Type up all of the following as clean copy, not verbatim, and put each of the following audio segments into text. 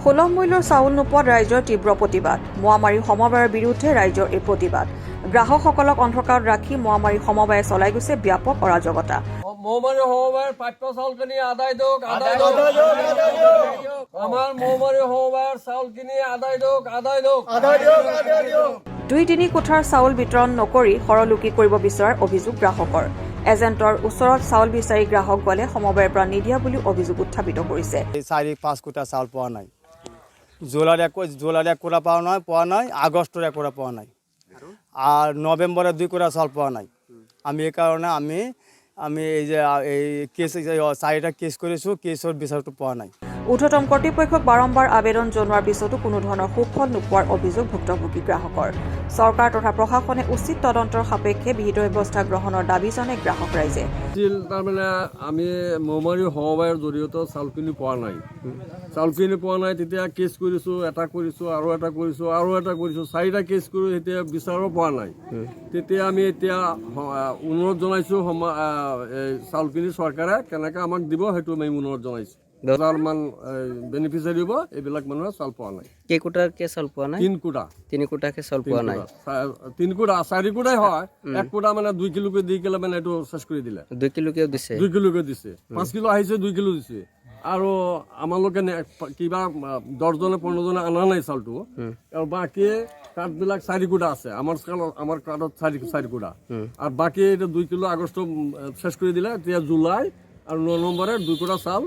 সুলভ মূল্যৰ চাউল নোপোৱাত ৰাইজৰ তীব্ৰ প্ৰতিবাদ। মোৱামাৰী সমবায়ৰ বিৰুদ্ধে ৰাইজৰ এই প্ৰতিবাদ। গ্ৰাহকসকলক অন্ধকাৰত ৰাখি মোৱামাৰী সমবায়ে চলাই গৈছে ব্যাপক অৰাজকতা। মৌমাৰী সমবায়ৰ প্ৰাপ্য চাউলখিনি আদায় দিয়ক, আদায় দিয়ক। আমাৰ মৌমাৰী সমবায়ৰ চাউলখিনি আদায় দিয়ক, আদায় দিয়ক। দুই তিনি কোঠাৰ চাউল বিতৰণ নকৰি হৰলুকি কৰিব বিচৰাৰ অভিযোগ গ্ৰাহকৰ। এজেণ্টৰ ওচৰত চাউল বিচাৰি গ্ৰাহক গ'লে সমবায়ৰ পৰা নিদিয়া বুলিও অভিযোগ উত্থাপিত কৰিছে। এই চাৰি পাঁচ কোটা চাউল পোৱা নাই। জুলাইৰ এক কোটা পোৱা নাই, আগষ্টৰ এক কোটা পোৱা নাই আৰ নভেম্বৰেৰ দুই কোটা চাউল পোৱা নাই। আমি এই কাৰণে আমি আমি এই যে এই কেছ, চাৰিটা কেছ কৰিছোঁ, কেছৰ বিচাৰটো পোৱা নাই। ঊৰ্ধতম কৰ্তৃপক্ষক বাৰম্বাৰ আবেদন জনোৱাৰ পিছতো কোনো ধৰণৰ সুফল নোপোৱাৰ অভিযোগ ভুক্তভোগী গ্ৰাহকৰ। চৰকাৰ তথা প্ৰশাসনে উচিত তদন্তৰ সাপেক্ষে বিহিত ব্যৱস্থা গ্ৰহণৰ দাবী জনায় গ্ৰাহক ৰাইজে। আছিল তাৰমানে আমি মৌমাৰী সমবায়ৰ জৰিয়তে চাউলখিনি পোৱা নাই। চাউলখিনি পোৱা নাই, তেতিয়া কেছ কৰিছোঁ, এটা কৰিছোঁ আৰু এটা কৰিছোঁ আৰু এটা কৰিছোঁ, চাৰিটা কেছ কৰোঁ, এতিয়া বিচাৰো পোৱা নাই। তেতিয়া আমি এতিয়া অনুৰোধ জনাইছোঁ, এই চাউলখিনি চৰকাৰে কেনেকৈ আমাক দিব, সেইটো আমি অনুৰোধ জনাইছোঁ। হাজাৰমান বেনিফিচিয়াৰী হ'ব, এইবিলাক মানুহে চাউল পোৱা নাই। কেইকোটাকে চাউল পোৱা নাই? তিন কোটা। তিনি কোটাকে চাউল পোৱা নাই। তিন কোটা, চাৰি কোটাই হয়। এক কোটা মানে 2 কিলোকে দি কেলে মানে এইটো শেষ কৰি দিলে। 2 কিলোকেও দিছে? 2 কিলোকে দিছে। 5 কিলো আহিছে, 2 কিলো দিছে। আৰু আমালোকে কিবা 10জনে 15জনে অনা নাই চাউলটো। আৰু বাকী কাৰ্ডবিলাক চাৰি কোটা আছে আমাৰ চাউল, আমাৰ কাৰ্ডত চাৰি চাৰি কোটা। আৰু বাকী এতিয়া 2 কিলো আগষ্ট শেষ কৰি দিলে। এতিয়া জুলাই আৰু ন নম্বৰে দুই কোটা চাউল,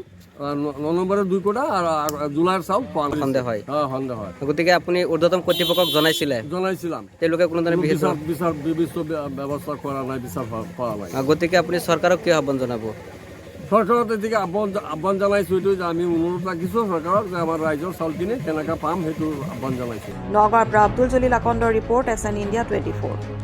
ন নম্বৰে দুই কোটা আৰু জুলাইৰ চাউল পোৱা নাই। সন্দেহ হয়? হয়, সন্দেহ হয়। গতিকে আপুনি ঊৰ্ধতম কৰ্তৃপক্ষক জনাইছিলে? জনাইছিলাম। তেওঁলোকে কোনো ধৰণৰ বিহিত বিচাৰ বিবিধ ব্যৱস্থা কৰা নাই, বিচাৰ পোৱা নাই। গতিকে আপুনি চৰকাৰক কি আহ্বান জনাব? চৰকাৰত এদিকে আহ্বান আহ্বান জনাইছোঁ এইটো যে আমি অনুৰোধ ৰাখিছোঁ চৰকাৰক যে আমাৰ ৰাইজৰ চাউলখিনি কেনেকৈ পাম, সেইটো আহ্বান জনাইছোঁ। নগাঁৱৰ পৰা আব্দুল জলিল আকন্দৰ ৰিপৰ্ট, এছএন ইণ্ডিয়া 24।